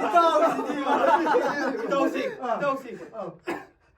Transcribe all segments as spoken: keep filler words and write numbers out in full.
ꯏꯇꯥꯎꯁꯤꯗꯤ, ꯏꯇꯥꯎꯁꯤ, ꯏꯇꯥꯎꯁꯤ꯫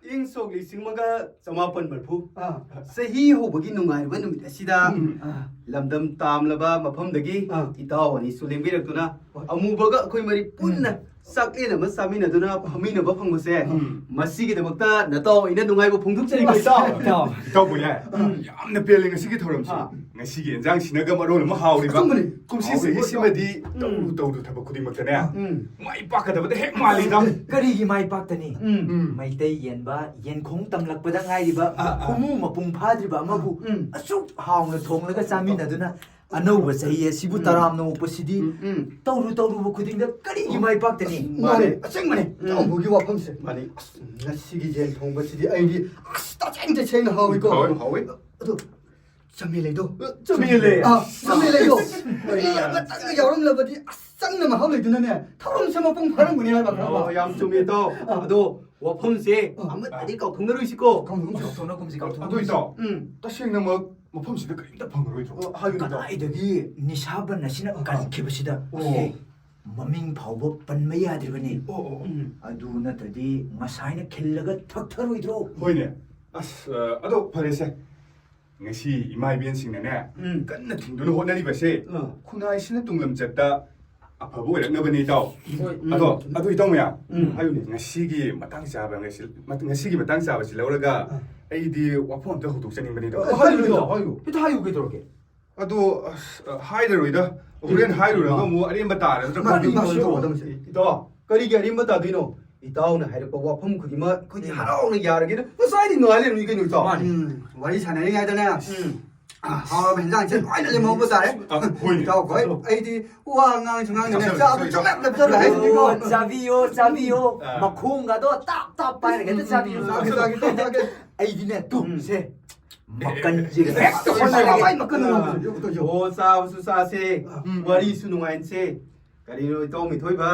ꯏꯪ ꯁꯣꯛ ꯂꯤꯁꯤꯡ ꯑꯃꯒ ꯆꯃꯥꯄꯟ ꯃꯔꯤꯐꯨ꯫ ꯑꯥ꯫ ꯆꯍꯤ ꯍꯧꯕꯒꯤ ꯅꯨꯡꯉꯥꯏꯔꯕ ꯅꯨꯃꯤꯠ ꯑꯁꯤꯗ ꯎꯝ꯫ ꯑꯥ꯫ ꯂꯝꯗꯝ ꯇꯥꯝꯂꯕ ꯃꯐꯝꯗꯒꯤ ꯑꯥ꯫ ꯏꯇꯥꯎ ꯑꯅꯤꯁꯨ ꯂꯦꯡꯕꯤꯔꯛꯇꯨꯅ ꯍꯣꯏ꯫ ꯑꯃꯨꯕꯒ ꯑꯩꯈꯣꯏ ꯃꯔꯤ ꯄꯨꯟꯅ ꯎꯝ꯫ ꯆꯥꯛꯂꯦꯟ ꯑꯃ ꯆꯥꯃꯤꯟꯅꯗꯨꯅ ꯐꯝꯃꯤꯟꯅꯕ ꯐꯪꯕꯁꯦ ꯎꯝ꯫ ꯃꯁꯤꯒꯤꯗꯃꯛꯇ ꯅꯇꯥꯎ ꯑꯩꯅ ꯅꯨꯡꯉꯥꯏꯕ ꯐꯣꯡꯗꯣꯛꯆꯔꯤꯀꯣ ꯏꯇꯥꯎ꯫ ꯏꯇꯥꯎ꯫ ꯏꯇꯥꯎꯕꯨꯅꯦ, ꯎꯝ꯫ ꯌꯥꯝꯅ ꯄꯦꯜꯂꯦ ꯉꯁꯤꯒꯤ ꯊꯧꯔꯝꯁꯦ꯫ ꯑꯥ꯫ ꯉꯁꯤꯒꯤ ꯏꯟꯖꯥꯡꯁꯤꯅꯒ ꯃꯔꯣꯜ ꯑꯃ ꯍꯥꯎꯔꯤꯕ꯫ ꯑꯆꯨꯝꯕꯅꯤ꯫ ꯀꯨꯝꯁꯤ ꯍꯥꯎꯕ ꯆꯍꯤꯁꯤꯃꯗꯤ ꯎꯝ꯫ ꯇꯧꯔꯨ ꯇꯧꯔꯨ ꯊꯕꯛ ꯈꯨꯗꯤꯡꯃꯛꯇꯅꯦ ꯎꯝ꯫ ꯃꯥꯏ ꯄꯥꯛꯀꯗꯕꯗ ꯍꯦꯛ ꯃꯥꯜꯂꯤꯗ꯫ ꯀꯔꯤꯒꯤ ꯃꯥꯏ ꯄꯥꯛꯇꯅꯤ? ꯎꯝ꯫ ꯎꯝ꯫ ꯃꯩꯇꯩ ꯌꯦꯟꯕ ꯌꯦꯟꯈꯣꯡ ꯇꯝꯂꯛꯄꯗ ꯉꯥꯏꯔꯤꯕ ꯑꯥ, ꯑꯥ꯫ ꯈꯨꯃꯨ ꯃꯄꯨꯡ ꯐꯥꯗ꯭ꯔꯤꯕ ꯑꯃꯕꯨ ꯎꯝ꯫ ꯑꯁꯨꯛ ꯍꯥꯎꯅ ꯊꯣꯡꯂꯒ ꯆꯥꯃꯤꯟꯅꯗꯨꯅ ꯑꯅꯧꯕ ꯆꯍꯤ ꯑꯁꯤꯕꯨ ꯎꯝ꯫ ꯇꯔꯥꯝꯅ ꯑꯣꯛꯄꯁꯤꯗꯤ ꯎꯝ, ꯎꯝ꯫ ꯇꯧꯔꯨ ꯇꯧꯔꯨꯕ ꯈꯨꯗꯤꯡꯗ ꯀꯔꯤꯒꯤ ꯃꯥꯏ ꯄꯥꯛꯇꯅꯤ? ꯃꯥꯅꯦ, ꯑꯁꯦꯡꯕꯅꯦ꯫ ꯎꯝ꯫ ꯏꯇꯥꯎꯕꯒꯤ ꯋꯥꯐꯝꯁꯦ꯫ ꯃꯥꯅꯦ꯫ ꯑꯁ, ꯉꯁꯤꯒꯤ ꯌꯦꯟ ꯊꯣꯡꯕꯁꯤꯗꯤ ꯑꯩꯗꯤ ꯑꯁ ꯇꯁꯦꯡ ꯇꯁꯦꯡꯅ ꯍꯥꯎꯏꯀꯣ꯫ ꯍꯥꯎꯋꯦ, ꯍꯥꯎꯋꯦ꯫ ꯑꯗꯣ ꯆꯃꯦꯂꯩꯗꯣ꯫ ꯆꯃꯦꯂꯩ꯫ ꯑꯥ, ꯆꯃꯦꯂꯩꯗꯣ꯫ ꯑꯩ ꯑꯃꯇꯪꯒ ꯌꯥꯎꯔꯝꯂꯕꯗꯤ ꯑꯁ ꯆꯪꯅ ꯃꯍꯥꯎ ꯂꯩꯗꯨꯅꯅꯦ ꯊꯧꯔꯝꯁꯦ ꯃꯄꯨꯡ ꯐꯥꯔꯝꯒꯅꯤ ꯍꯥꯏꯕ ꯈꯪꯉꯕ? ꯑꯣ, ꯌꯥꯝ ꯆꯨꯝꯃꯦ ꯏꯇꯥꯎ꯫ ꯑꯥ꯫ ꯑꯗꯣ ꯋꯥꯐꯝꯁꯦ ꯑꯥ꯫ ꯑꯃꯠꯇꯗꯤ ꯀꯥꯎꯊꯣꯛꯅꯔꯣꯏꯁꯤꯀꯣ꯫ ꯀꯥꯎꯊꯣꯛꯅꯔꯣꯏꯁꯤ꯫ ꯀꯥꯎꯊꯣꯛꯅꯒꯨꯝꯁꯤ, ꯑꯗꯣ ꯀꯥꯎꯊꯣꯛꯅꯒꯨꯝꯁꯤ꯫ ꯏꯇꯥꯎ, ꯎꯝ꯫ ꯇꯁꯦꯡꯅꯃꯛ ꯃꯐꯝꯁꯤꯗ ꯀꯔꯤꯝꯇ ꯐꯪꯉꯔꯣꯏꯗ꯭ꯔꯣ? ꯑꯣ, ꯍꯥꯏꯌꯨ ꯏꯇꯥꯎ꯫ ꯀꯗꯥꯏꯗꯒꯤ ꯅꯤꯁꯥ ꯕꯟ ꯑꯁꯤꯅ ꯑꯥ꯫ ꯀꯟꯈꯤꯕꯁꯤꯗ ꯑꯣ꯫ ꯑꯦ, ꯃꯃꯤꯡ ꯐꯥꯎꯕ ꯄꯟꯕ ꯌꯥꯗ꯭ꯔꯤꯕꯅꯤ꯫ ꯑꯣ, ꯑꯣ, ꯑꯣ꯫ ꯎꯝ꯫ ꯑꯗꯨ ꯅꯠꯇ꯭ꯔꯗꯤ ꯉꯁꯥꯏꯅ ꯈꯤꯜꯂꯒ ꯊꯛꯊꯔꯣꯏꯗ꯭ꯔꯣ? ꯍꯣꯏꯅꯦ꯫ ꯑꯁ, ꯑ, ꯑꯗꯣ ꯐꯔꯦꯁꯦ꯫ ꯉꯁꯤ ꯏꯃꯥ ꯏꯕꯦꯟꯁꯤꯡꯅꯅꯦ, ꯎꯝ꯫ ꯀꯟꯅ ꯊꯤꯡꯗꯨꯅ ꯍꯣꯠꯅꯔꯤꯕꯁꯦ, ꯑꯥ꯫ ꯈꯨꯟꯅꯥꯏꯁꯤꯅ ꯇꯨꯡꯂꯝꯆꯠꯇ ꯑꯐꯕ ꯑꯣꯏꯔꯛꯅꯕꯅꯦ, ꯏꯇꯥꯎ꯫ ꯍꯣꯏ, ꯎꯝ꯫ ꯑꯗꯣ, ꯑꯗꯨ ꯏꯇꯥꯎ ꯃꯌꯥꯝ, ꯎꯝ꯫ ꯍꯥꯏꯌꯨꯅꯦ, ꯉꯁꯤꯒꯤ ꯃꯇꯥꯡ ꯆꯥꯕ, ꯉꯁꯤ, ꯃꯠ-, ꯉꯁꯤꯒꯤ ꯃꯇꯥꯡ ꯆꯥꯕꯁꯤ ꯂꯧꯔꯒ ꯑꯥ꯫ ꯑꯩꯗꯤ ꯋꯥꯐꯝ ꯑꯝꯇ ꯍꯧꯗꯣꯛꯆꯅꯤꯡꯕꯅꯦ, ꯏꯇꯥꯎ꯫ ꯑ, ꯍꯥꯏꯌꯨ, ꯍꯥꯏꯌꯨ, ꯏꯇꯥꯎ, ꯏꯇꯥꯎ꯫ ꯍꯥꯏꯌꯨ꯫ ꯍꯦꯛꯇ ꯍꯥꯏꯌꯨ, ꯀꯩꯗꯧꯔꯒꯦ? ꯑꯗꯣ, ꯑꯁ, ꯍꯥꯏꯔꯔꯣꯏꯗ꯫ ꯍꯣꯔꯦꯟ ꯍꯥꯏꯔꯨꯔꯒ ꯏꯃꯥ꯫ ꯑꯃꯨꯛ ꯑꯔꯦꯝꯕ ꯇꯥꯔꯗ꯭ꯔꯥ ꯏꯃꯥ, ꯈꯪꯗꯦ꯫ ꯏꯃꯥ, ꯁꯤ ꯇꯧꯒꯗꯕꯁꯦ꯫ ꯏꯇꯥꯎ, ꯀꯔꯤꯒꯤ ꯑꯔꯦꯝꯕ ꯇꯥꯗꯣꯏꯅꯣ? ꯏꯇꯥꯎꯅ ꯍꯥꯏꯔꯛꯄ ꯋꯥꯐꯝ ꯈꯨꯗꯤꯡꯃꯛ ꯑꯩꯈꯣꯏꯗꯤ ꯎꯝ꯫ ꯍꯔꯥꯎꯅ ꯌꯥꯔꯒꯦꯅ ꯉꯁꯥꯏꯗꯤ ꯉꯥꯏ ꯂꯩꯔꯝꯃꯤ ꯀꯩꯅꯣ, ꯏꯇꯥꯎ? ꯃꯥꯅꯤ꯫ ꯎꯝ, ꯋꯥꯔꯤ ꯁꯥꯟꯅꯔꯤꯉꯩꯗꯅꯦ, ꯎꯝ꯫ ꯑ, ꯍꯥꯎꯔꯕ ꯍꯦꯟꯖꯥꯡꯁꯦ ꯂꯣꯏꯅ ꯂꯦꯝꯍꯧꯕ ꯇꯥꯔꯦ꯫ ꯑ, ꯍꯣꯏꯅꯦ꯫ ꯏꯇꯥꯎ, ꯍꯣꯏ, ꯑꯩꯗꯤ ꯋꯥ ꯉꯥꯡꯁꯨ ꯉꯥꯡꯗꯅꯦ, ꯆꯥꯁꯜꯂꯨ, ꯆꯥꯕꯁꯨ ꯆꯥꯁꯜꯂꯨ꯫ ꯆꯞ ꯆꯞ ꯆꯞ ꯂꯥꯛꯑꯦ꯫ ꯑꯣ, ꯆꯥꯕꯤꯌꯣ, ꯆꯥꯕꯤꯌꯣ꯫ ꯑ꯫ ꯃꯈꯣꯡꯒꯗꯣ ꯇꯥꯞ ꯇꯥꯞ ꯄꯥꯏꯔꯒ ꯍꯦꯛꯇ ꯆꯥꯕꯤꯌꯨ꯫ ꯆꯥꯒꯦ, ꯆꯥꯒꯦ, ꯆꯥꯒꯦ, ꯆꯥꯒꯦ꯫ ꯑꯩꯗꯤꯅꯦ, ꯇꯨ, ꯎꯝ꯫ ꯁꯦ, ꯃꯀꯟꯁꯦ ꯍꯦꯛꯇ ꯍꯣꯠꯅꯔꯒꯦ꯫ ꯃꯀꯟ ꯉꯝꯕꯁꯦ꯫ ꯑꯣ, ꯆꯥꯕꯁꯨ ꯆꯥꯁꯦ, ꯎꯝ꯫ ꯋꯥꯔꯤꯁꯨ ꯅꯨꯡꯉꯥꯏꯅꯁꯦ꯫ ꯀꯔꯤꯅꯣ ꯏꯇꯥꯎ ꯃꯤꯊꯣꯏꯕ?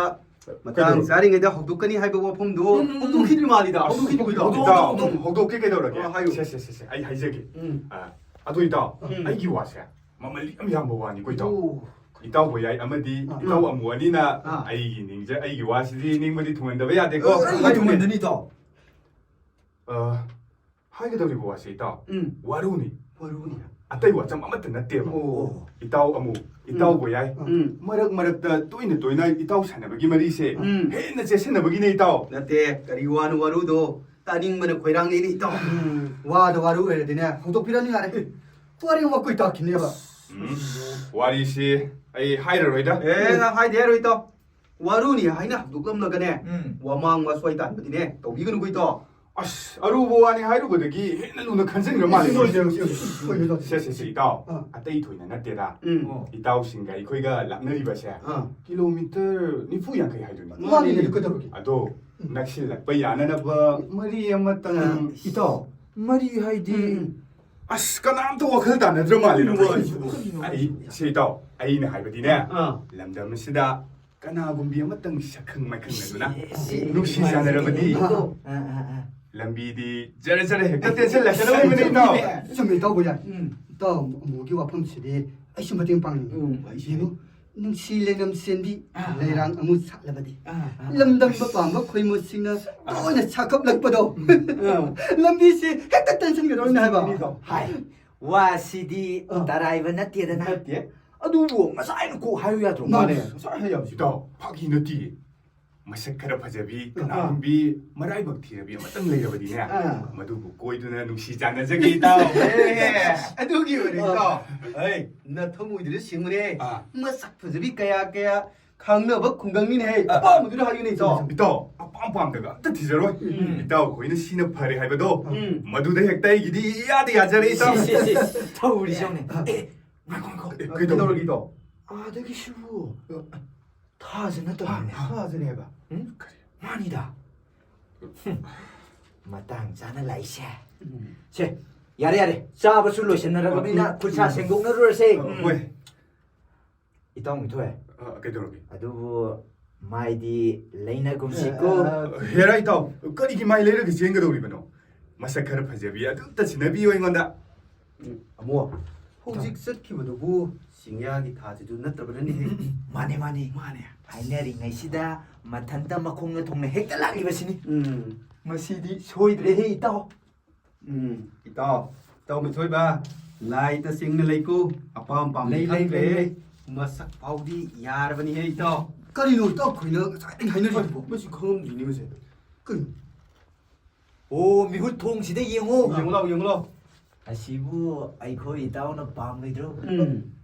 ꯃꯇꯥꯡ ꯀꯩꯗꯧꯔꯕ? ꯆꯥꯔꯤꯉꯩꯗ ꯍꯧꯗꯣꯛꯀꯅꯤ ꯍꯥꯏꯕ ꯋꯥꯐꯝꯗꯣ ꯎꯝ, ꯎꯝ, ꯎꯝ꯫ ꯍꯧꯗꯣꯛꯈꯤꯗ꯭ꯔꯤ ꯃꯥꯜꯂꯤꯗ꯫ ꯍꯧꯗꯣꯛꯈꯤꯗ꯭ꯔꯤꯕꯣ ꯏꯇꯥꯎ? ꯏꯇꯥꯎ, ꯍꯧꯗꯣꯛ-, ꯍꯧꯗꯣꯛꯀꯦ ꯀꯩꯗꯧꯔꯒꯦ? ꯑꯣ, ꯍꯥꯏꯌꯨ꯫ ꯁꯦ, ꯁꯦ, ꯁꯦ, ꯁꯦ, ꯑꯩ ꯍꯥꯏꯖꯒꯦ꯫ ꯎꯝ꯫ ꯑ, ꯑꯗꯨ ꯏꯇꯥꯎ, ꯎꯝ꯫ ꯑꯩꯒꯤ ꯋꯥꯁꯦ ꯃꯃꯜ ꯌꯥꯝ ꯌꯥꯝꯕ ꯋꯥꯅꯤꯀꯣ ꯏꯇꯥꯎ꯫ ꯑꯣ, ꯏꯇꯥꯎ ꯕꯣꯌꯥꯏ ꯑꯃꯗꯤ ꯑꯥ꯫ ꯏꯇꯥꯎ ꯑꯃꯨ ꯑꯅꯤꯅ ꯑꯥ꯫ ꯑꯩꯒꯤ ꯅꯤꯡꯖ-, ꯑꯩꯒꯤ ꯋꯥꯁꯤꯗꯤ ꯅꯤꯡꯕꯗꯤ ꯊꯨꯡꯍꯟꯗꯕ ꯌꯥꯗꯦꯀꯣ꯫ ꯑ, ꯑꯩꯒꯤ ꯑꯗꯨꯅꯦ꯫ ꯊꯨꯡꯍꯟꯗꯅꯤ, ꯏꯇꯥꯎ꯫ ꯑ, ꯍꯥꯏꯒꯗꯧꯔꯤꯕ ꯋꯥꯁꯦ, ꯏꯇꯥꯎ, ꯎꯝ꯫ ꯋꯥꯔꯨꯅꯤ꯫ ꯋꯥꯔꯨꯅꯤ꯫ ꯑꯇꯩ ꯋꯥꯆꯝ ꯑꯃꯠꯇ ꯅꯠꯇꯦꯕ꯫ ꯑꯣ꯫ ꯏꯇꯥꯎ ꯑꯃꯨ, ꯏꯇꯥꯎ ꯎꯝ꯫ ꯕꯣꯌꯥꯏ, ꯎꯝ꯫ ꯃꯔꯛ ꯃꯔꯛꯇ ꯇꯣꯏꯅ ꯇꯣꯏꯅ ꯏꯇꯥꯎ ꯁꯥꯟꯅꯕꯒꯤ ꯃꯔꯤꯁꯦ ꯎꯝ꯫ ꯍꯦꯟꯅ ꯆꯦꯠꯁꯤꯟꯅꯕꯒꯤꯅꯦ, ꯏꯇꯥꯎ꯫ ꯅꯠꯇꯦ, ꯀꯔꯤ ꯋꯥꯅꯣ ꯋꯥꯔꯨꯗꯣ? ꯇꯥꯅꯤꯡꯕꯅ ꯈꯣꯏꯔꯥꯡꯅꯩꯅꯦ, ꯏꯇꯥꯎ꯫ ꯎꯝ꯫ ꯋꯥꯗ ꯋꯥꯔꯨ ꯑꯣꯏꯔꯗꯤꯅꯦ, ꯍꯧꯗꯣꯛꯄꯤꯔꯅꯤ ꯌꯥꯔꯦ꯫ ꯋꯥꯔꯤ ꯋꯥꯀꯨꯏ ꯇꯥꯈꯤꯅꯦꯕ꯫ ꯎꯝ꯫ ꯋꯥꯔꯤꯁꯤ ꯑꯩ ꯍꯥꯏꯔꯔꯣꯏꯗ꯫ ꯑꯦ, ꯅꯪ ꯍꯥꯏꯗꯦ ꯍꯥꯏꯔꯣꯏ, ꯏꯇꯥꯎ꯫ ꯋꯥꯔꯨꯅꯤ ꯍꯥꯏꯅ ꯍꯧꯗꯣꯛꯂꯝꯂꯒꯅꯦ, ꯎꯝ꯫ ꯋꯥꯃꯥꯡ ꯋꯥꯁ꯭ꯋꯥꯏ ꯇꯥꯟꯕꯗꯤꯅꯦ, ꯇꯧꯕꯤꯒꯅꯨꯀꯣ, ꯏꯇꯥꯎ꯫ ꯑꯁ, ꯑꯔꯨꯕ ꯋꯥꯅꯤ ꯍꯥꯏꯔꯨꯕꯗꯒꯤ ꯍꯦꯟꯅ ꯂꯨꯅ ꯈꯟꯖꯤꯟꯈ꯭ꯔ ꯃꯥꯜꯂꯦ꯫ ꯁꯦ, ꯁꯦ, ꯁꯦ, ꯏꯇꯥꯎ꯫ ꯑꯥ꯫ ꯑꯇꯩ ꯊꯣꯏꯅ ꯅꯠꯇꯦꯗ꯫ ꯎꯝ꯫ ꯏꯇꯥꯎꯁꯤꯡꯒ ꯑꯩꯈꯣꯏꯒ ꯂꯥꯞꯅꯔꯤꯕꯁꯦ ꯑꯥ꯫ ꯀꯤꯂꯣꯃꯤꯇꯔ ꯅꯤꯐꯨ ꯌꯥꯡꯈꯩ ꯍꯥꯏꯗꯨꯅꯤ꯫ ꯃꯥꯅꯤꯅꯦ, ꯀꯩꯗꯧꯔꯒꯦ? ꯑꯗꯣ ꯎꯝ꯫ ꯅꯛꯁꯤꯜꯂꯛꯄ ꯌꯥꯅꯅꯕ ꯃꯔꯤ ꯑꯃꯇꯪ꯫ ꯏꯇꯥꯎ, ꯃꯔꯤ ꯍꯥꯏꯗꯤ? ꯎꯝ꯫ ꯑꯁ, ꯀꯅꯥꯝꯇ ꯋꯥꯈꯜ ꯇꯥꯅꯗ꯭ꯔ ꯃꯥꯜꯂꯦ ꯅꯈꯣꯏ꯫ ꯀꯩꯅꯣ ꯍꯥꯏꯁꯤꯕꯣ? ꯑꯩ, ꯁꯦ ꯏꯇꯥꯎ, ꯑꯩꯅ ꯍꯥꯏꯕꯗꯤꯅꯦ, ꯑꯥ꯫ ꯂꯝꯗꯝ ꯑꯁꯤꯗ ꯀꯅꯥꯒꯨꯝꯕꯤ ꯑꯃꯇꯪ ꯁꯛꯈꯪ ꯃꯥꯏꯈꯪꯅꯗꯨꯅ ꯁꯤ, ꯁꯤ, ꯅꯨꯡꯁꯤ ꯁꯤ, ꯆꯥꯟꯅꯔꯕꯗꯤ ꯑꯥ, ꯑꯥ, ꯑꯥ꯫ ꯂꯝꯕꯤꯗꯤ ꯖꯔ ꯖꯔ ꯍꯦꯛꯇ ꯇꯦꯟꯁꯤꯜꯂꯛꯀꯗꯧꯔꯤꯕꯅꯤ, ꯏꯇꯥꯎ꯫ ꯆꯨꯝꯃꯦ, ꯏꯇꯥꯎ ꯕꯣꯌꯥꯏ꯫ ꯎꯝ꯫ ꯏꯇꯥꯎ ꯑꯃꯨꯒꯤ ꯋꯥꯐꯝꯁꯤꯗꯤ ꯑꯩꯁꯨ ꯃꯇꯦꯡ ꯄꯥꯡꯅꯤꯡꯉꯤ꯫ ꯎꯝ, ꯑꯩꯁꯨ꯫ ꯌꯦꯡꯉꯨ, ꯅꯨꯡꯁꯤ ꯂꯩꯅꯝ ꯆꯦꯟꯕꯤ, ꯑꯥ, ꯑꯥ꯫ ꯂꯩꯔꯥꯡ ꯑꯃꯨ ꯁꯥꯠꯂꯕꯗꯤ꯫ ꯑꯥ, ꯑꯥ꯫ ꯂꯝꯗꯝꯕ ꯄꯥꯝꯕ ꯈꯣꯏꯃꯨꯁꯤꯡꯅ ꯑꯥ꯫ ꯇꯣꯏꯅ ꯁꯥꯈꯞꯂꯛꯄꯗꯣ꯫ ꯎꯝ꯫ ꯑꯥ꯫ ꯂꯝꯕꯤꯁꯤ ꯍꯦꯛꯇ ꯇꯦꯟꯁꯤꯟꯒꯗꯧꯔꯤꯅꯤ ꯍꯥꯏꯕ꯫ ꯍꯥꯏ, ꯋꯥꯁꯤꯗꯤ ꯑꯥ꯫ ꯇꯔꯥꯏꯕ ꯅꯠꯇꯦꯗꯅ꯫ ꯅꯠꯇꯦ꯫ ꯑꯗꯨꯕꯨ ꯉꯁꯥꯏꯅ ꯀꯣꯛ ꯍꯥꯏꯌꯨ ꯌꯥꯗ꯭ꯔꯣ? ꯃꯥꯅꯦ, ꯉꯁꯥꯏ ꯍꯥꯏ ꯌꯥꯕꯁꯤꯕꯨ꯫ ꯏꯇꯥꯎ, ꯐꯥꯒꯤ ꯅꯠꯇꯤꯌꯦ꯫ ꯃꯁꯛ ꯈꯔ ꯐꯖꯕꯤ, ꯑꯥ꯫ ꯀꯅꯥꯒꯨꯝꯕꯤ ꯃꯔꯥꯏꯕꯛ ꯊꯤꯔꯕꯤ ꯑꯃꯇꯪ ꯂꯩꯔꯕꯗꯤꯅꯦ, ꯑꯥ꯫ ꯃꯗꯨꯕꯨ ꯀꯣꯏꯗꯨꯅ ꯅꯨꯡꯁꯤ ꯆꯥꯟꯅꯖꯒꯦ, ꯏꯇꯥꯎ꯫ ꯑꯦ, ꯑꯗꯨꯒꯤ ꯑꯣꯏꯔꯦ, ꯑꯥ꯫ ꯏꯇꯥꯎ꯫ ꯑꯩ, ꯅꯊꯃꯣꯏꯗꯨꯗ ꯁꯤꯡꯉꯨꯅꯦ꯫ ꯑꯥ꯫ ꯃꯁꯛ ꯐꯖꯕꯤ ꯀꯌꯥ ꯀꯌꯥ ꯈꯪꯅꯕ ꯈꯨꯡꯒꯪꯅꯤꯅꯦ꯫ ꯑꯥ꯫ ꯑꯄꯥꯝꯕꯗꯨꯗ ꯍꯥꯏꯌꯨꯅꯦ, ꯏꯇꯥꯎ꯫ ꯏꯇꯥꯎ, ꯑꯄꯥꯝ ꯄꯥꯝꯗꯕ ꯑꯝꯇ ꯊꯤꯖꯔꯣꯏ꯫ ꯎꯝ꯫ ꯏꯇꯥꯎ ꯈꯣꯏꯅ ꯁꯤꯅ ꯐꯔꯦ ꯍꯥꯏꯕꯗꯣ, ꯎꯝ꯫ ꯃꯗꯨꯗ ꯍꯦꯛꯇ ꯑꯩꯒꯤꯗꯤ ꯏꯌꯥꯗ ꯌꯥꯖꯔꯦ, ꯏꯇꯥꯎ꯫ ꯁꯤ, ꯁꯤ, ꯁꯤ, ꯁꯤ꯫ ꯊꯧꯔꯤꯁꯦ ꯌꯦꯡꯉꯨꯅꯦ꯫ ꯑꯦ, ꯉꯥꯏꯈꯣ, ꯉꯥꯏꯈꯣ꯫ ꯑꯦ, ꯀꯩꯗꯧꯔꯒꯦ? ꯀꯩꯗꯧꯔꯒꯦ, ꯏꯇꯥꯎ? ꯑꯥꯗꯒꯤꯁꯤꯕꯨ ꯊꯥꯖ ꯅꯠꯇꯕꯅꯦ꯫ ꯊꯥꯖꯅꯦꯕ? ꯎꯝ? ꯃꯥꯅꯤꯗ꯫ ꯍꯨꯝ, ꯃꯇꯥꯡ ꯆꯥꯅ ꯂꯥꯛꯏꯁꯦ꯫ ꯎꯝ꯫ ꯁꯦ, ꯌꯥꯔꯦ, ꯌꯥꯔꯦ꯫ ꯆꯥꯕꯁꯨ ꯂꯣꯏꯁꯤꯟꯅꯔꯕꯅꯤꯅ ꯎꯝ꯫ ꯈꯨꯠꯁꯥ ꯁꯦꯡꯗꯣꯛꯅꯔꯨꯔꯁꯦ꯫ ꯎꯝ꯫ ꯍꯣꯏ꯫ ꯏꯇꯥꯎ ꯃꯤꯊꯣꯏ꯫ ꯑ, ꯀꯩꯗꯧꯔꯒꯦ? ꯑꯗꯨꯕꯨ ꯃꯥꯏꯗꯤ ꯂꯩꯅꯒꯨꯝꯁꯤꯀꯣ꯫ ꯑ, ꯍꯦꯔꯥ ꯏꯇꯥꯎ, ꯀꯔꯤꯒꯤ ꯃꯥꯏ ꯂꯩꯔꯒ ꯆꯦꯟꯒꯗꯧꯔꯤꯕꯅꯣ? ꯃꯁꯛ ꯈꯔ ꯐꯖꯕꯤ ꯑꯗꯨꯝꯇ ꯁꯤꯟꯅꯕꯤꯌꯨ ꯑꯩꯉꯣꯟꯗ꯫ ꯎꯝ, ꯑꯃꯨ, ꯍꯧꯖꯤꯛ ꯆꯠꯈꯤꯕꯗꯨꯕꯨ ꯆꯤꯡꯌꯥꯒꯤ ꯊꯥꯁꯤꯗꯨ ꯅꯠꯇ꯭ꯔꯕꯅꯅꯦꯍꯦ? ꯃꯥꯅꯦ, ꯃꯥꯅꯦ꯫ ꯃꯥꯅꯦ꯫ ꯍꯥꯏꯅꯔꯤꯉꯩꯁꯤꯗ ꯃꯊꯟꯇ ꯃꯈꯣꯡꯅ ꯊꯣꯡꯅ ꯍꯦꯛꯇ ꯂꯥꯛꯂꯤꯕꯁꯤꯅꯤ꯫ ꯎꯝ꯫ ꯃꯁꯤꯗꯤ ꯁꯣꯏꯗ꯭ꯔꯦꯍꯦ, ꯏꯇꯥꯎ꯫ ꯎꯝ, ꯏꯇꯥꯎ, ꯏꯇꯥꯎ ꯃꯤꯊꯣꯏꯕ, ꯂꯥꯏ ꯇꯁꯦꯡꯅ ꯂꯩꯀꯣ꯫ ꯑꯄꯥꯝ ꯄꯥꯝꯗꯤ ꯂꯩ, ꯂꯩ, ꯈꯪꯗ꯭ꯔꯦ꯫ ꯂꯩ, ꯂꯩ꯫ ꯃꯁꯛ ꯐꯥꯎꯗꯤ ꯌꯥꯔꯕꯅꯤꯍꯦ, ꯏꯇꯥꯎ꯫ ꯀꯔꯤꯅꯣ ꯏꯇꯥꯎ ꯈꯣꯏꯅ ꯉꯁꯥꯏꯗꯒꯤ ꯍꯥꯏꯅꯔꯤꯗꯨꯕꯣ? ꯃꯁꯤ ꯈꯪꯉꯝꯗ꯭ꯔꯤꯅꯦ ꯃꯁꯦ꯫ ꯀꯔꯤꯅꯣ? ꯑꯣ, ꯃꯤꯍꯨꯠ ꯊꯣꯡꯁꯤꯗ ꯌꯦꯡꯉꯣ꯫ ꯌꯦꯡꯉꯨ ꯂꯥꯎ, ꯌꯦꯡꯉꯨ ꯂꯥꯎ꯫ ꯑꯁꯤꯕꯨ ꯑꯩꯈꯣꯏ ꯏꯇꯥꯎꯅ ꯄꯥꯝꯂꯣꯏꯗ꯭ꯔꯣ? ꯎꯝ꯫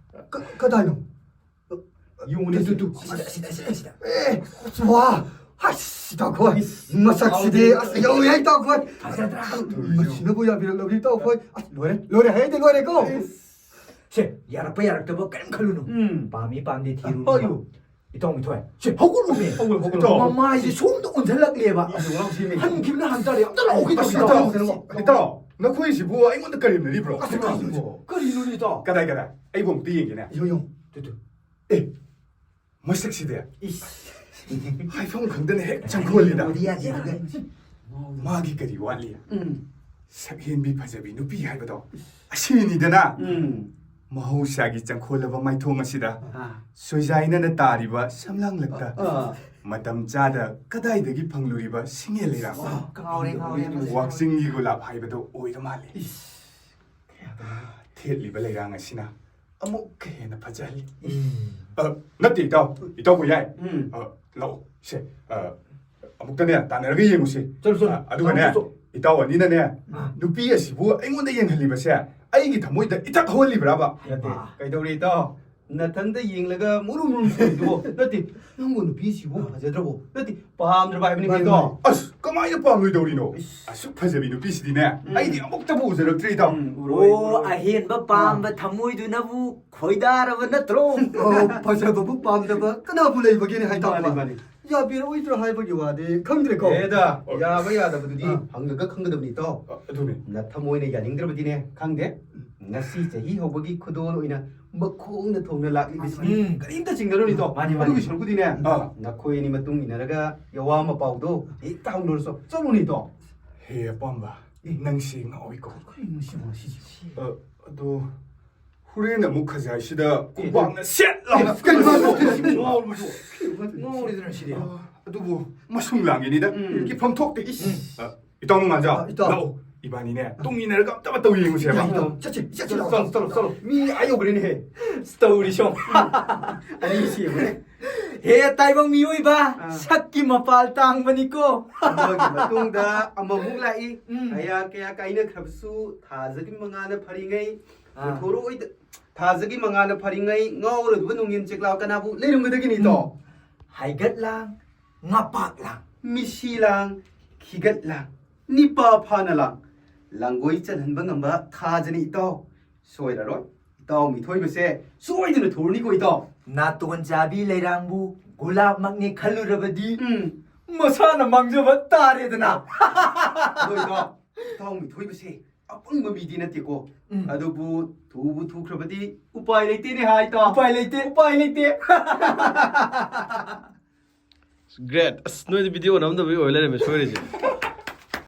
ꯀ-, ꯀꯗꯥꯏꯅꯣ? ꯌꯦꯡꯉꯨꯅꯦ꯫ Two, two, two. ꯑꯁꯤꯗ, ꯑꯁꯤꯗ, ꯑꯁꯤꯗ, ꯑꯁꯤꯗ꯫ ꯑꯦ, ꯋꯥ! ꯑꯁ, ꯏꯇꯥꯎꯈꯣꯏ꯫ ꯏꯁ, ꯃꯁꯛꯁꯤꯗꯤ, ꯍꯥꯎꯗꯦ꯫ ꯑꯁ, ꯌꯧꯋꯦ, ꯏꯇꯥꯎꯈꯣꯏ꯫ ꯐꯖꯗ꯭ꯔꯥ? ꯃꯁꯤꯅꯕꯨ ꯌꯥꯕꯤꯔꯛꯂꯕꯗꯤ, ꯏꯇꯥꯎꯈꯣꯏ꯫ ꯑꯁ, ꯂꯣꯏꯔꯦ, ꯂꯣꯏꯔꯦ, ꯍꯥꯏꯗꯤ ꯂꯣꯏꯔꯦꯀꯣ꯫ ꯏꯁ꯫ ꯁꯦ, ꯌꯥꯔꯛꯄ ꯌꯥꯔꯛꯇꯕ ꯀꯔꯤꯝ ꯈꯜꯂꯨꯅꯨ꯫ ꯎꯝ꯫ ꯄꯥꯝꯃꯤ ꯄꯥꯝꯗꯦ ꯊꯤꯔꯨꯅꯨ꯫ ꯍꯣꯏ꯫ ꯏꯇꯥꯎ ꯃꯤꯊꯣꯏ, ꯁꯦ, ꯍꯧꯒꯠꯂꯣꯃꯦ꯫ ꯍꯧꯒꯠꯂꯣ, ꯍꯧꯒꯠꯂꯣ꯫ ꯃꯃꯥꯏꯁꯦ ꯁꯣꯝꯗ ꯑꯣꯟꯁꯤꯜꯂꯛꯂꯦꯕ꯫ ꯏꯁ, ꯋꯥꯎ ꯁꯤꯃꯦ꯫ ꯍꯟꯈꯤꯕꯅ ꯍꯟꯇꯥꯔꯦ꯫ ꯑꯝꯇ ꯂꯥꯛꯑꯣ, ꯀꯩꯗꯧꯔꯒꯦ? ꯏꯇꯥꯎ, ꯏꯇꯥꯎ, ꯅꯈꯣꯏꯁꯤꯕꯨ ꯑꯩꯉꯣꯟꯗ ꯀꯔꯦꯝꯅꯔꯤꯕ꯭ꯔꯣ? ꯑꯁ, ꯀꯔꯤꯅꯣ? ꯀꯔꯤꯅꯣꯅꯦ, ꯏꯇꯥꯎ? ꯀꯗꯥꯏ, ꯀꯗꯥꯏ? ꯑꯩꯕꯨ ꯑꯝꯇ ꯌꯦꯡꯒꯦꯅꯦ꯫ ꯌꯦꯡꯉꯨ, ꯌꯦꯡꯉꯨ꯫ Two, two. ꯑꯦ, ꯃꯁꯛꯁꯤꯗꯤ꯫ ꯏꯁ꯫ ꯍꯥꯏꯐꯝ ꯈꯪꯗꯅ ꯍꯦꯛ ꯆꯪꯈꯣꯜꯂꯤꯗ꯫ ꯎꯕꯗꯤ ꯌꯥꯗꯦ, ꯌꯥꯗꯦ꯫ ꯃꯥꯒꯤ ꯀꯔꯤ ꯋꯥꯠꯂꯤ? ꯎꯝ꯫ ꯁꯛꯍꯦꯟꯕꯤ ꯐꯖꯕꯤ ꯅꯨꯄꯤ ꯍꯥꯏꯕꯗꯣ ꯑꯁꯤꯅꯤꯗꯅ꯫ ꯎꯝ꯫ ꯃꯍꯧꯁꯥꯒꯤ ꯆꯪꯈꯣꯜꯂꯕ ꯃꯥꯏꯊꯣꯡ ꯑꯁꯤꯗ ꯑꯥ꯫ ꯁꯣꯏꯖꯥꯏꯅꯅ ꯇꯥꯔꯤꯕ ꯁꯝꯂꯥꯡꯂꯛꯇ ꯑꯥ꯫ ꯃꯇꯝ ꯆꯥꯗ ꯀꯗꯥꯏꯗꯒꯤ ꯐꯪꯂꯨꯔꯤꯕ ꯁꯤꯡꯉꯦꯜ ꯂꯩꯔꯥꯡ? ꯑꯥ, ꯉꯥꯎꯔꯦ, ꯉꯥꯎꯔꯦ, ꯃꯁꯤ꯫ ꯋꯥꯛꯆꯤꯡꯒꯤ ꯒꯨꯂꯥꯞ ꯍꯥꯏꯕꯗꯣ ꯑꯣꯏꯔ ꯃꯥꯜꯂꯦ꯫ ꯏꯁ꯫ ꯊꯦꯠꯂꯤꯕ ꯂꯩꯔꯥꯡ ꯑꯁꯤꯅ ꯑꯃꯨꯛꯀ ꯍꯦꯟꯅ ꯐꯖꯍꯜꯂꯤ꯫ ꯎꯝ꯫ ꯑ, ꯅꯠꯇꯦ, ꯏꯇꯥꯎ꯫ ꯏꯇꯥꯎꯕꯨ ꯌꯥꯏ꯫ ꯎꯝ꯫ ꯑ, ꯂꯥꯛꯑꯣ꯫ ꯁꯦ, ꯑ, ꯑꯃꯨꯛꯇꯅꯦ, ꯇꯥꯟꯅꯔꯒ ꯌꯦꯡꯉꯨꯁꯤ꯫ ꯆꯠꯂꯨ, ꯆꯠꯂꯨ꯫ ꯑ, ꯑꯗꯨꯒꯅꯦ, ꯆꯠꯂꯨ, ꯆꯠꯂꯨ꯫ ꯏꯇꯥꯎ ꯑꯅꯤꯅꯅꯦ, ꯑꯥ꯫ ꯅꯨꯄꯤ ꯑꯁꯤꯕꯨ ꯑꯩꯉꯣꯟꯗ ꯌꯦꯡꯍꯜꯂꯤꯕꯁꯦ ꯑꯩꯒꯤ ꯊꯃꯣꯏꯗ ꯏꯊꯛ ꯍꯧꯍꯜꯂꯤꯕ꯭ꯔꯥꯕ? ꯅꯠꯇꯦ꯫ ꯑꯥ꯫ ꯀꯩꯗꯧꯔꯦ, ꯏꯇꯥꯎ? ꯅꯊꯟꯗ ꯌꯦꯡꯂꯒ ꯃꯨꯔꯨꯝ ꯃꯨꯔꯨꯝ ꯁꯣꯔꯤꯗꯨꯕꯣ? ꯅꯠꯇꯦ, ꯅꯪꯕꯨ ꯅꯨꯄꯤꯁꯤꯕꯨ ꯐꯖꯗ꯭ꯔꯕꯣ? ꯅꯠꯇꯦ, ꯄꯥꯝꯗ꯭ꯔꯕ ꯍꯥꯏꯕꯅꯤ ꯃꯥꯅꯤ, ꯀꯩꯅꯣ? ꯃꯥꯅꯤ꯫ ꯑꯁ, ꯀꯃꯥꯏꯅ ꯄꯥꯝꯂꯣꯏꯗꯧꯔꯤꯅꯣ? ꯏꯁ꯫ ꯑꯁꯨꯛ ꯐꯖꯕꯤ ꯅꯨꯄꯤꯁꯤꯗꯤꯅꯦ, ꯎꯝ꯫ ꯑꯩꯗꯤ ꯑꯃꯨꯛꯇꯕꯨ ꯎꯖꯔꯛꯇ꯭ꯔꯤ, ꯏꯇꯥꯎ꯫ ꯎꯝ, ꯎꯔꯣꯏ, ꯑꯣ, ꯎꯔꯣꯏ꯫ ꯑꯍꯦꯟꯕ ꯄꯥꯝꯕ ꯑꯥ꯫ ꯊꯃꯣꯏꯗꯨꯅꯕꯨ ꯈꯣꯏꯗꯥꯔꯕ ꯅꯠꯇ꯭ꯔꯣ? ꯑꯣ, ꯐꯖꯕꯕꯨ ꯄꯥꯝꯗꯕ ꯀꯅꯥꯕꯨ ꯂꯩꯕꯒꯦꯅꯦ, ꯍꯥꯏ ꯇꯥꯕ? ꯃꯥꯅꯤ, ꯃꯥꯅꯤ꯫ ꯌꯥꯕꯤꯔꯛꯑꯣꯏꯗ꯭ꯔꯣ ꯍꯥꯏꯕꯒꯤ ꯋꯥꯗꯤ ꯈꯪꯗ꯭ꯔꯦꯀꯣ꯫ ꯑꯦꯗ, ꯑꯣ꯫ ꯌꯥꯕ ꯌꯥꯗꯕꯗꯨꯗꯤ ꯑꯥ꯫ ꯍꯪꯉꯒ ꯈꯪꯒꯗꯕꯅꯤ, ꯏꯇꯥꯎ꯫ ꯑ, ꯑꯗꯨꯅꯤ꯫ ꯅꯊꯃꯣꯏꯅ ꯌꯥꯅꯤꯡꯗ꯭ꯔꯕꯗꯤꯅꯦ, ꯈꯪꯗꯦ꯫ ꯉꯁꯤ ꯆꯍꯤ ꯍꯧꯕꯒꯤ ꯈꯨꯗꯣꯜ ꯑꯣꯏꯅ ꯃꯈꯣꯡꯅ ꯊꯣꯡꯅ ꯂꯥꯛꯂꯤꯕꯁꯤꯅꯤ꯫ ꯎꯝ꯫ ꯀꯔꯤꯝꯇ ꯆꯤꯡꯅꯔꯨꯅꯨ, ꯏꯇꯥꯎ꯫ ꯃꯥꯅꯤ, ꯃꯥꯅꯤ꯫ ꯑꯗꯨꯒꯤ ꯁꯔꯨꯛꯄꯨꯗꯤꯅꯦ, ꯑꯥ꯫ ꯅꯈꯣꯏ ꯑꯅꯤ ꯃꯇꯨꯡ ꯏꯟꯅꯔꯒ ꯌꯋꯥ ꯃꯄꯥꯎꯗꯣ ꯍꯦꯛꯇ ꯍꯧꯅꯔꯁꯨ꯫ ꯆꯠꯂꯨꯅꯦ, ꯏꯇꯥꯎ꯫ ꯍꯦ ꯑꯄꯥꯝꯕ, ꯑꯦ꯫ ꯅꯪꯁꯤ ꯉꯥꯎꯏꯀꯣ꯫ ꯀꯔꯤꯅꯣ ꯁꯤꯕꯣ ꯉꯁꯤꯁꯦ? ꯑ, ꯑꯗꯣ, ꯍꯣꯔꯦꯟ ꯑꯃꯨꯛ ꯈꯖꯥꯏꯁꯤꯗ ꯈꯨꯕꯥꯛꯅ ꯁꯦꯠ ꯂꯥꯎꯅ ꯀꯩꯅꯣ ꯍꯥꯏꯁꯤꯕꯣ? ꯉꯥꯎꯔꯤꯗꯨꯅ ꯁꯤꯗꯤ꯫ ꯑ, ꯑꯗꯨꯕꯨ ꯃꯁꯨꯝ ꯂꯥꯡꯉꯤꯅꯤꯗ꯫ ꯎꯝ꯫ ꯀꯤꯐꯝ ꯊꯣꯛꯇꯦ꯫ ꯏꯁ꯫ ꯎꯝ꯫ ꯑ, ꯏꯇꯥꯎ ꯅꯣꯡꯉꯥꯟꯖꯥꯎ, ꯑ, ꯏꯇꯥꯎ꯫ ꯂꯥꯛꯑꯣ꯫ ꯏꯕꯥꯅꯤꯅꯦ, ꯇꯨꯡ ꯏꯟꯅꯔꯒ ꯑꯝꯇ ꯇꯧ ꯌꯦꯡꯉꯨꯁꯦꯕ꯫ ꯏꯇꯥꯎ, ꯆꯠꯁꯤ, ꯆꯠꯁꯤ, ꯆꯠꯂꯣ, ꯂꯥꯛꯑꯣ꯫ ꯆꯠꯂꯣ, ꯆꯠꯂꯣ, ꯆꯠꯂꯣ꯫ ꯃꯤ ꯑꯥ ꯌꯧꯈ꯭ꯔꯦꯅꯦꯍꯦ꯫ ꯇꯧꯔꯤ ꯁꯣꯝ꯫ ꯑꯅꯤꯁꯤ ꯌꯦꯡꯉꯨꯅꯦ꯫ ꯍꯦ ꯇꯥꯏꯕꯪ ꯃꯤꯑꯣꯏꯕ, ꯑꯥ꯫ ꯁꯛꯀꯤ ꯃꯄꯥꯜ ꯇꯥꯡꯕꯅꯤꯀꯣ꯫ ꯑꯃꯒꯤ ꯃꯇꯨꯡꯗ ꯑꯃꯃꯨꯛ ꯂꯥꯛꯏ꯫ ꯎꯝ꯫ ꯀꯌꯥ ꯀꯌꯥ ꯀꯥꯏꯅꯈ꯭ꯔꯕꯁꯨ ꯊꯥꯖꯒꯤ ꯃꯉꯥꯜꯅ ꯐꯔꯤꯉꯩ, ꯑꯥ꯫ ꯄꯨꯊꯣꯔꯛꯑꯣꯏꯗ-, ꯊꯥꯖꯒꯤ ꯃꯉꯥꯜꯅ ꯐꯔꯤꯉꯩ ꯉꯥꯎꯔꯗꯨꯕ ꯅꯣꯡꯉꯤꯟ ꯆꯦꯛꯂꯥꯎ ꯀꯅꯥꯕꯨ ꯂꯩꯔꯝꯒꯗꯒꯦꯅꯦ, ꯏꯇꯥꯎ? ꯎꯝ꯫ ꯍꯥꯏꯒꯠ ꯂꯥꯡ, ꯉꯄꯥꯛ ꯂꯥꯡ꯫ ꯃꯤꯁꯤ ꯂꯥꯡ, ꯈꯤꯒꯠ ꯂꯥꯡ, ꯅꯤꯄꯥ ꯐꯥꯅ ꯂꯥꯡ꯫ ꯂꯥꯡꯒꯣꯏ ꯆꯜꯍꯟꯕ ꯉꯝꯕ ꯊꯥꯖꯅꯤ, ꯏꯇꯥꯎ꯫ ꯁꯣꯏꯔꯔꯣꯏ꯫ ꯏꯇꯥꯎ ꯃꯤꯊꯣꯏꯕꯁꯦ ꯁꯣꯏꯗꯅ ꯊꯨꯔꯅꯤꯀꯣ, ꯏꯇꯥꯎ꯫ ꯅꯥꯇꯣꯟ ꯆꯥꯕꯤ ꯂꯩꯔꯥꯡꯕꯨ ꯒꯨꯂꯥꯞꯃꯛꯅꯤ ꯈꯜꯂꯨꯔꯕꯗꯤ ꯎꯝ꯫ ꯃꯁꯥꯅ ꯃꯥꯡꯖꯕ ꯇꯥꯔꯦꯗꯅ꯫ ꯑꯗꯣ ꯏꯇꯥꯎ, ꯏꯇꯥꯎ ꯃꯤꯊꯣꯏꯕꯁꯦ ꯑꯄꯪꯕ ꯃꯤꯗꯤ ꯅꯠꯇꯦꯀꯣ꯫ ꯎꯝ꯫ ꯑꯗꯨꯕꯨ ꯊꯨꯕꯨ ꯊꯨꯈ꯭ꯔꯕꯗꯤ ꯎꯄꯥꯏ ꯂꯩꯇꯦꯅꯦ ꯍꯥ, ꯏꯇꯥꯎ꯫ ꯎꯄꯥꯏ ꯂꯩꯇꯦ꯫ ꯎꯄꯥꯏ ꯂꯩꯇꯦ꯫ Great. ꯑꯁ, ꯅꯣꯏꯗꯤ video ꯅꯝꯗꯕꯩ ꯑꯣꯏ ꯂꯩꯔꯝꯃꯦ ꯁꯣꯏꯔꯤꯁꯦ꯫